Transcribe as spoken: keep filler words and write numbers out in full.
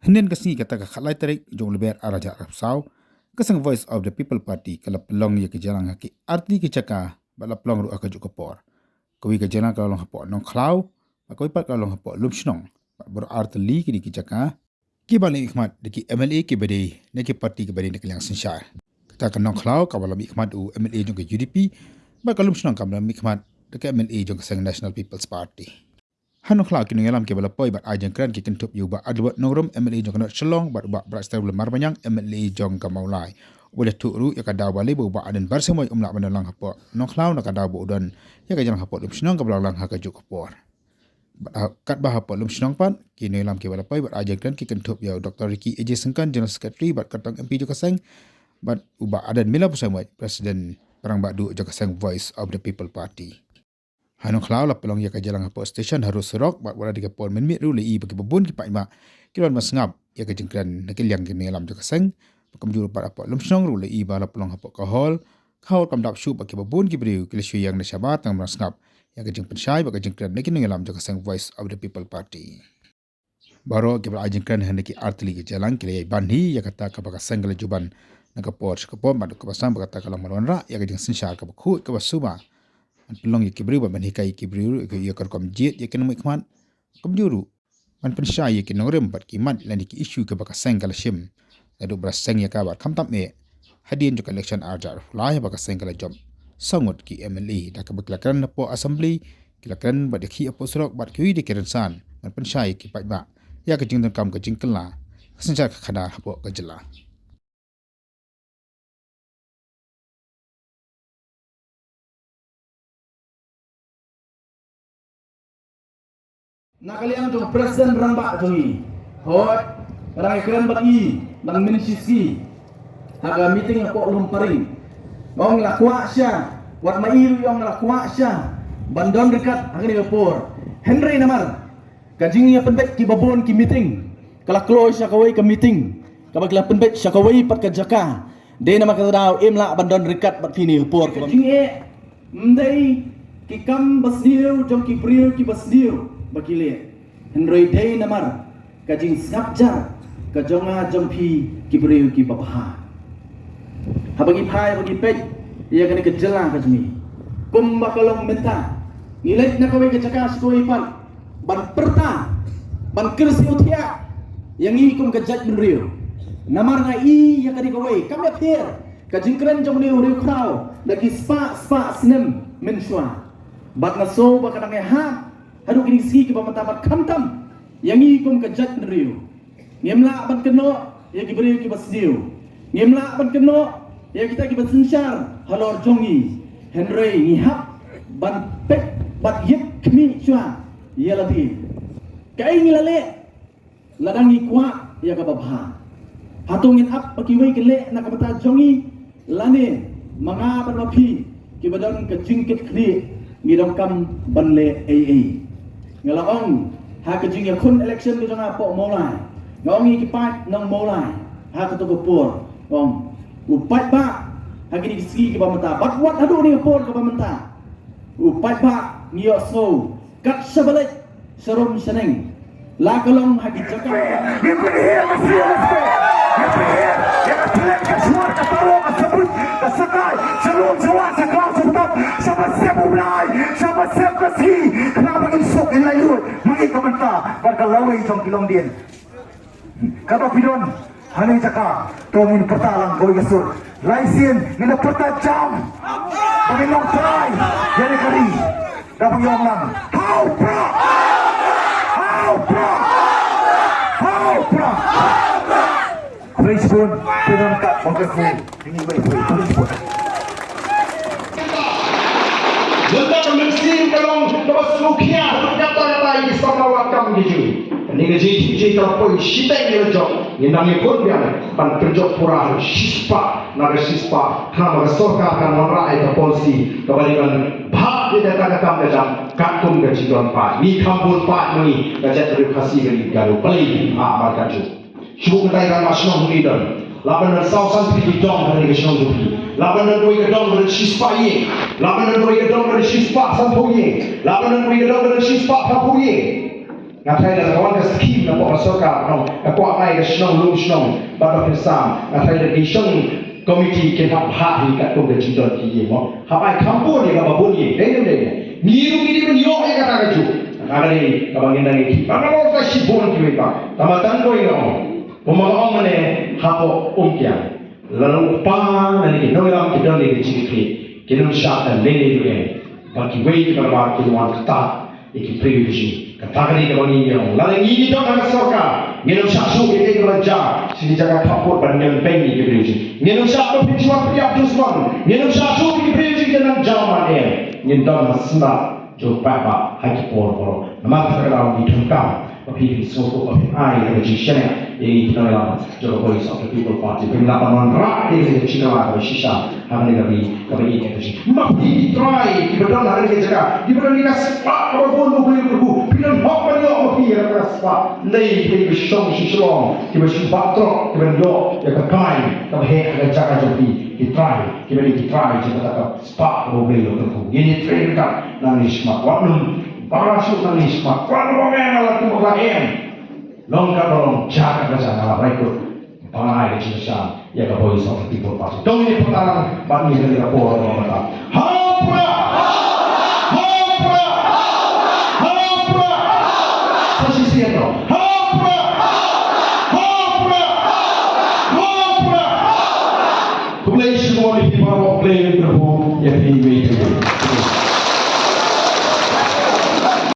Hynnin ka sngi kata ka khatlai tarik jong u Lber ar hajar arphew saw, ka seng Voice of the People Party ka la pynlong ïa ka jingïalang ha ki artylli ki jaka bad la pynlong ruh ha kajuh ka por. Kawei ka jingïalang ka la long hapoh Nongkhlaw bad kawei pat ka la long hapoh Lumshnong, bad baroh artylli kine ki jaka kiba la mihkhmat da ki M L A kiba dei na ki party kiba dei na ka liang synshar. Kata ka Nongkhlaw kaba la mihkhmat da u M L A jong ka U D P, bad ka Lumshnong kaba la mihkhmat da ka M L A jong ka seng National People's Party. Ha Nongkhlaw ki nongïalam kiba la poi bad ai jingkren ki kynthup ïa u Bah Adelbert Nongrum, M L A jong ka North Shillong, bad u Bah Brightstarwell Marbaniang, M L A jong ka Mawlai, uba la ïathuh ruh ïa ka daw balei ba u Bah Ardent Basaiawmoit um lah ban don lang hapoh Nongkhlaw na ka daw ba u don ïa ka jingïalang hapoh Lumshnong kaba la long ha kajuh ka por. Bad ha, katba hapoh Lumshnong pat, ki nongïalam kiba la poi bad ai jingkren ki kynthup ïa u Doktor Ricky A J Syngkon, General Secretary bad kyrtong M P jong ka seng, bad u Bah Ardent Miller Basaiawmoit, President Rangbah Duh jong ka seng Voice of the People Party. Ha Nongkhlaw la pynlong ïa ka jingïalang hapoh station harud surok, bad wat la dei ka por mynmiet ruh la i ba kiba bun ki paidbah ki la wan ban sngap ïa ka jingkren na ka liang ki nongïalam jong ka seng. Bad kumjuh ruh pat hapoh Lumshnong ruh la i ba la pynlong hapoh ka hall, ka hall kam dap shuh, bad kiba bun ki briew ki la shu ïeng na shabar tang ban sngap ïa ka jingpynshai bad ka jingkren na ki nongïalam jong ka seng Voice of the People Party. Baroh kiba la ai jingkren ha kine ki artylli ki jingïalang ki la ïai ban hi ïa kata kaba ka seng ka la ju ban na ka por sha ka por, bad kaba sdang ba kata ka long ban wanrah ïa ka jingsynshar kaba khuid kaba suba, ban pynlong ïa ki briew bad ban hikai ïa ki briew ruh ïa ka rukom jied ïa ki nongmihkhmat, kumjuh ruh ban pynshai ïa ki nongrim bad ki mat lane ki issue kiba ka seng ka la shim naduh ba la seng ïa ka bad khamtam eh hadien jong ka election ar hajar arphew lai, haba ka seng ka la jop saw ngut ki M L A. Da kaba ki la kren hapoh Assembly, ki la kren bad ïakhih hapoh surok, bad kiwei de ki rynsan ban pynshai ïa ki paidbah ïa ka jingdonkam ka jingkylla ka synshar ka khadar hapoh ka jylla. Na ka liang jong President Rangbah jong ngi, hooid, nga dang ïakren bad i, dang mynta shi sngi ha ka meeting hapoh Lumparing. Nga ong la kwah shisha, wat ma i ruh i ong la kwah shisha ban don ryngkat ha kane ka por. Hynrei namar ka jingïapynbeit kiba bun ki meeting, ka la kloi sha kawei ka meeting, kaba ki la pynbeit sha kawei pat ka jaka. Dei namar kata ka daw im lah ban don ryngkat bad phi ha kane ka por. Ka jingeh ym dei ki kam basniew jong ki briew kiba sniew ba ki leh, hynrei dei namar ka jingsngap jar ka jong nga jong phi ki briew kiba bha. Haba ngi phai, haba ngi peit ïa kane ka jylla ka jong ngi, kumba ka long mynta, ngi leit na kawei ka jaka sha kawei pat ban pyrta, ban kyrsiew thiah ïa ngi kum ka jaitbynriew. Namar nga i ïa kane kawei, kam ïapher ka jingkren jong une u riewkhraw da ki spah spah snem mynshuwa. Bad nga sngew ba ka dang ïahap haduh kine ki sngi kiba mynta, bad khamtam ïa ngi kum ka jaitbynriew. Ngim lah ban kynnoh ïa ki briew kiba sniew. Ngim lah ban kynnoh ïa kita kiba synshar halor jong ngi. Hynrei ngi hap ban peit bad ïit khmih shuwa ïa lade. Kaei ngi la leh lada ngi kwah ïa kaba bha? Hato ngin ap ba kiwei kin leh na ka bynta jong ngi? Lane ma nga bad ma phi kiba don ka jingkitkhlieh ngi donkam ban leh ei ei? Nga la ong ha ka jingïakhun election ka jong nga hapoh Mawlai, nga ong ïa ki paid nong Mawlai ha kato ka por, nga ong, u paidbah ha kine ki sngi kiba mynta bad wat haduh kane ka por kaba mynta, u paidbah ngi ïohsngew kat shaba leit sharum shaneng, la ka long ha ki jaka. Ngin pynhiar ka sniew ka sniew. Ngin pynhiar ïa ka thlet ka shuwa, ka taro, ka sabut, ka sakai, sha lum sha wah, sha klaw sha btap, shaba sep u Blai, shaba sep ka sngi, khnang ba ngin suk ngin laitluid, ma ngi ka bynta bad ka lawei jong ki longdien. Kaba phi don hangne jaka, to ngin pyrta lang kawei ka sur. Lai sien ngin da pyrta jam ba ngin long trai ïa kane ka ri. Da ba ngi ong lang, ha u Prah! Ha u Prah! Ha u Prah! Khublei shibun, pynban kat bang ka khublei. Ini wei wei, khublei shibun. Mynta ka mynsiem ka long kaba sngewkhia, kata kata ïa ki samla wad kam ki jong ngi. Kane ka jingtip jingtrei ka poi shiteng ïa la jong. Ngin nang ïakhun biang ban pynjop pura ha ka shispah na ka shispah. Khnang ba ka sorkar kan wanrah ïa ka polisi kaba dei ban bha ïa kata ka kam ka jam katkum ka jingdon paid. Ngi kham bun paid ma ngi, ka jaitbynriew Khasi ka dei ka dei balei ngi bha markatjuh. Shu kyntai rangbah shnong hi don. Lah ban don saw san tylli ki dong ha kane ka shnong jong phi. Lah ban don kawei ka dong ka don shispah ïing. Lah ban don kawei ka dong ka don shispah sanphew ïing. Lah ban don kawei ka dong ka don shispah phraphew ïing. Nga tharai lada ka wan ka skim na ka sorkar, no, ka kwah ai ka shnong lum shnong bad ka pynsan, nga tharai lada ki shnong committee kin hap bha hi katkum ka jingdon ki ïing, no. Hap ai kham bun ïa kaba bun ïing, dei ne em dei? Ngi ruh ngi dei ban ïoh ïa kata kajuh. Kata ka dei kaba ngin nang ïa ki. Ba nga ong ka shibun kiwei pat. Tangba tang kawei nga ong. Kumba nga ong mynne, hapoh Umkiang, lada u kpa lane ki nongïalam ki don ïa ka jingkitkhlieh, kin ym shah da lei lei ruh em. Ba kiwei kiba wan kin wan ktah ïa ki briew ki jong ngi. Kata ka dei kaba ngi ïoh. Lada ngi ngi don ha ka sorkar, ngin ym shah shuh ïa kaei kaba la jia sha ki jaka khappud ban ñion beiñ ïa ki briew ki jong ngi. Ngin ym shah ban pynshoi pynïap dusmon. Ngin ym shah shuh ïa ki briew ki jong ngi, ki nang jaw man em. Ngin don ha sla jong u paidbah ha ki por baroh. Namar kata ka daw ngi donkam ba phi phi sngewthuh ba phin ai ïa ka jingshaniah ïa ngi ki nongïalam jong ka Voice of the People Party. Phin lah ban wanrah ïa ka jingkylla kaba shisha ha kane ka ri kaba ïeit ka jong ngi. Ma phi ki trai kiba don ha kane ka jaka, kiba don ïa ka spah kaba bun, U Blei u kyrkhu, phi don hok ban ïoh ma phi ïa ka spah. Dei kiba shong sha Shillong, kiba shu bat trok, kiba ïoh ïa ka kai kaba heh ha ka jaka jong phi. Ki trai kiba dei ki trai jong kata ka spah kaba U Blei u kyrkhu. Ngin ïatrei ryngkat, nangne shakhmat. Wat nym bakla shuh nangne shakhmat. Wat nym ong, "Nga la kum bakla em." Long kaba long, jia kaba jia, nga la rai kut ba ngan ai ka jingkyrshan ïa ka Voice of the People Party. To ngin ïa pyrta bad ngin ïa ka por ba mynta. Ha